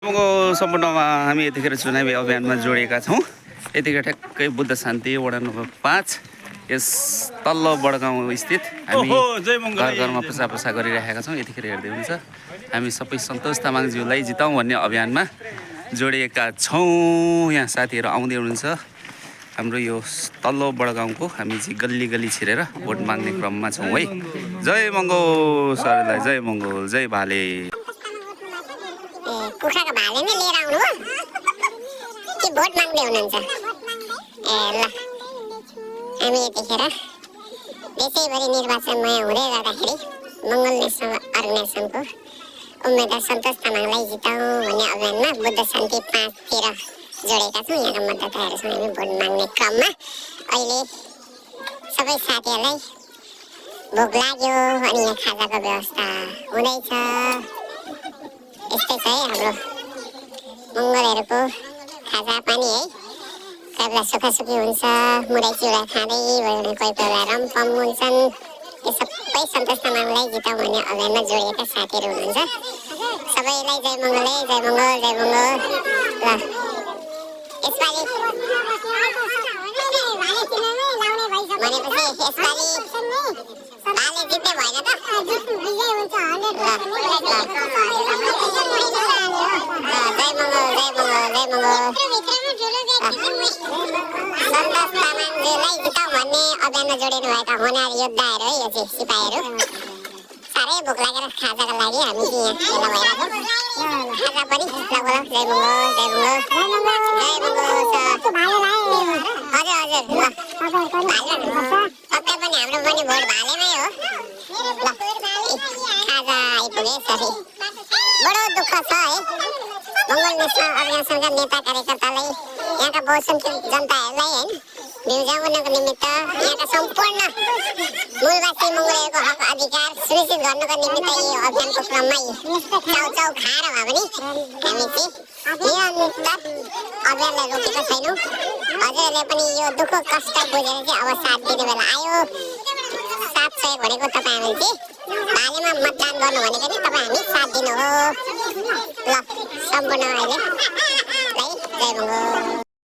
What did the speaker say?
सम्पूर्णमा हामी यतिखेर चुनावी अभियानमा जोडिएका छौँ। यतिखेर ठ्याक्कै बुद्ध शान्ति वडा नम्बर 5 यस तल्लो बडगाउँ स्थित हामी घर घरमा प्रचार गरिरहेका छौँ। यतिखेर हेर्दै हुन्छ हामी सबै सन्तोष तामाङज्यूलाई जिताउँ भन्ने अभियानमा जोडिएका छौँ। यहाँ साथीहरू आउँदै हुनुहुन्छ। हाम्रो यो तल्लो बडगाउँको हामी चाहिँ गल्ली गल्ली छिरेर भोट माग्ने क्रममा छौँ है। जय मङ्गोल सरलाई, जय मङ्गोल, जय भाले। कुखुराको भाले नै लिएर आउनु हो कि भोट माग्दै हुनुहुन्छ? ए ल, हामी यतिखेर देशैभरि निर्वाचनमा हुँदै गर्दाखेरि मङ्गल नेसनल अर्गनाइजेसनको उम्मेदवार सन्तोष तामाङलाई जिताउँ भन्ने अभियानमा बुद्ध शान्ति 5 तिर जोडेका छौँ। यहाँका मतदाताहरू छौँ हामी भोट माग्ने क्रममा। अहिले सबै साथीहरूलाई भोक लाग्यो अनि यहाँ खाजाको व्यवस्था हुँदैछ। यस्तै छ है हाम्रो मङ्गलहरूको खाजा पानी है। कोही बेला सुखासुखी हुन्छ, मुरै चिउरा खाँदै भयो भने कोही बेला रमपम हुन्छन्। यो सबै सन्तोष तामाङलाई जिताउँ भन्ने अभियानमा जोडिएका साथीहरू हुनुहुन्छ। सबैलाई जय मङ्गल, जय मङ्गल, जय मङ्गल। ल यसपालि भनेपछि यसपालि भाले जित्दै भएन त? सन्तोष तामाङज्यूलाई जिताउँ भन्ने अभियानमा जोडिनु भएका होनार योद्धाहरू है, यो चाहिँ सिपाहीहरू। साह्रै भोक लागेर खाजाको लागि हामी चाहिँ यहाँ भेला भइरहेको। खाजा पनि ल बोला, जय मङ्गल, जय मङ्गल, जय मङ्गल सर। हजुर हजुर, ल पक्कै पनि हाम्रो पनि भोट भालेमै हो। ल खाजा आइपुगे सरी। बडो दुःख छ है मङ्गल नेसनल अर्गनाइजेसनका नेता कार्यकर्तालाई, यहाँका बहुसङ्ख्यक जनताहरूलाई होइन भ्युजाउनको निमित्त यहाँका सम्पूर्ण मूलवासी मङ्गलहरूको हक अधिकार सुनिश्चित गर्नको निमित्त यो अभियानको क्रममा चाउचाउ खाएर भए पनि हामी चाहिँ निरन्तर अभियानलाई रोकेको छैनौँ। हजुरहरूले पनि यो दुःख कष्ट बुझेर चाहिँ अब साथ दिने बेला आयो। साथ सहयोग भनेको तपाईँहरूले चाहिँ भालेमा मतदान गर्नु भनेको नि तपाईँ हामी साथ दिनु हो। ल सम्पूर्ण अहिले जय मङ्गल।